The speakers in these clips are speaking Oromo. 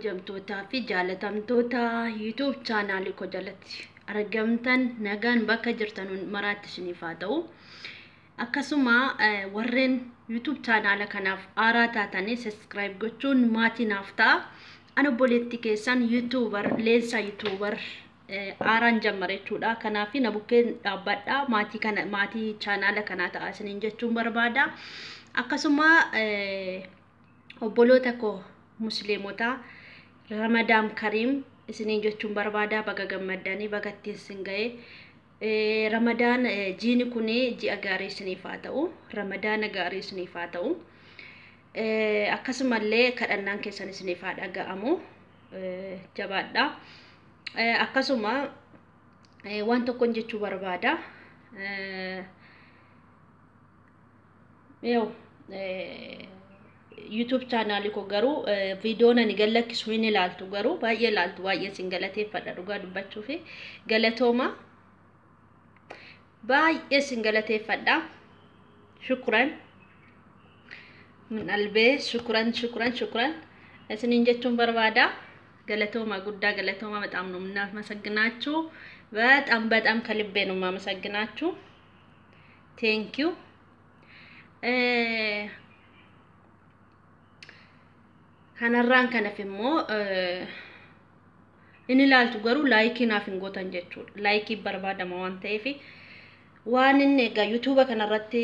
Kabajamtootaa fi jaalatamtoota YouTube chaanaalii koo jalatti argamtan nagaan bakka jirtan maraatti isiniif haa ta'u. Akkasuma warreen YouTube chaanaala kanaaf haaraa taatanii subscribe gochuun maatii naaf ta'a. Ani obboleettii keessan YouTuber Leensaa YouTuber haaraan jammare jechuudha. Kanaaf na bukkeen dhaabbadha. Maatii kana maatii chaanaala kanaa ta'a isiniin jechuun barbaada. Akkasuma obboloota koo musliimota Ramadaan Kariim isiniin jechuun barbaada. Baga gammaddanii baga ittiin isin ga'e. Ramadaan jiini kun ji'a gaarii isiniif haa ta'u. Ramadaana gaarii isiniif haa ta'u. Akkasumallee kadhannaan keessan isiniif haa dhaga'amu. Jabaadha. Akkasuma waan tokkoon jechuu barbaada. Yoo YouTube chaanaalii koo garuu viidiyoon ani gad lakkisu hin ilaaltu garuu baay'ee ilaaltu baay'ee isin galateeffadha dhugaa dubbachuu fi galatooma baay'ee isin galateeffadha. Shukran min albee shukran shukran shukran isiniin jechuun barbaada. Galatooma guddaa galatooma በጣም ነው የምናመሰግናችሁ። በጣም በጣም ከልቤ ነው የማመሰግናችሁ። Thank you. Kanarraan kanaaf immoo inni ilaaltu garuu laayikii naaf hin gootan jechuudha. Laayikii barbaadama waan ta'eef waan inni egaa yuutuuba kanarratti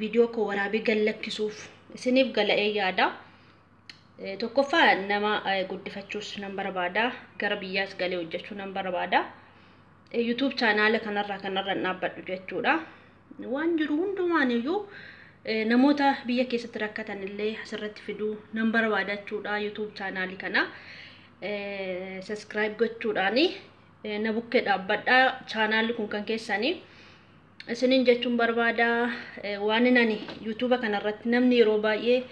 viidiyoo koo waraabee gad lakkisuuf isiniif gala'ee yaada. Tokkoffaa nama guddifachuus nan barbaada. Gara biyyaas galee hojjechuu nan barbaada. YouTube chaanaala kanarraa kanarra hin dhaabbadhu jechuudha. Waan jiru hundumaan iyyuu namoota biyya keessatti rakkatan illee asirratti fiduu nan barbaada jechuudha. YouTube chaanaalii kana subscribe gochuudhaani na bukkee dhaabbadha. Chaanaalli kun kan keessanii isiniin jechuun barbaada. Waan ani yuutuuba kanarratti namni yeroo baay'ee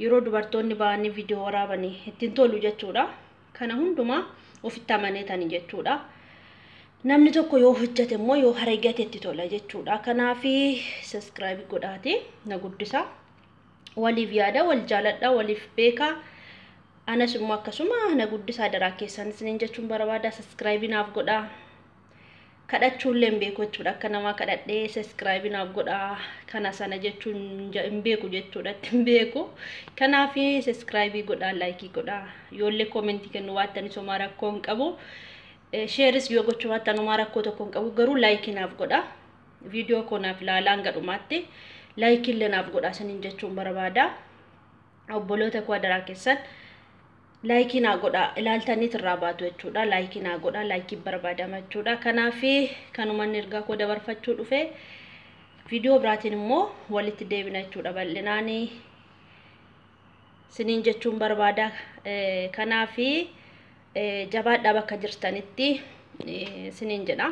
yeroo dubartoonni ba'anii viidiyoo waraabanii ittiin tolu jechuudha. Kana hundumaa ofitti amaneetanii jechuudha. Namni tokko yoo hojjete immoo yoo herregate itti tola jechuudha. Kanaaf subscribe godhaate na guddisa. Waliif yaada, wal jaaladha, waliif beeka. Anas immoo akkasuma na guddisaa daraa keessan isiniin jechuun barbaada. Subscribe naaf godhaa. Kadhachuullee hin beeku jechuudha. Akka namaa kadhadhee subscribe naaf godhaa. Kana sana jechuun hin beeku jechuudha. Itti hin beeku. Kanaaf subscribe godhaa, like godhaa. Yoollee koomentii kennu waattanii somaa rakkoo hin qabu. Sheeris yoo gochuu baattan homaa rakkoo tokko hin qabu garuu laayikii naaf godha. Viidiyoo koo naaf ilaalaa hanga dhumaatti laayikii illee naaf godha isiniin jechuun barbaada. Obboloota koo adaraa keessan laayikii naa godha ilaaltaniit irraa baatu jechuudha. Laayikii naa godha laayikii barbaadama jechuudha. Kanaaf kanumaan ergaa koo dabarfachuu dhufe viidiyoo biraatiin immoo walitti deebina jechuudha bal'inaanii isiniin jechuun barbaada. Kanaaf jabaadhaa bakka jirtanitti isiniin jedha.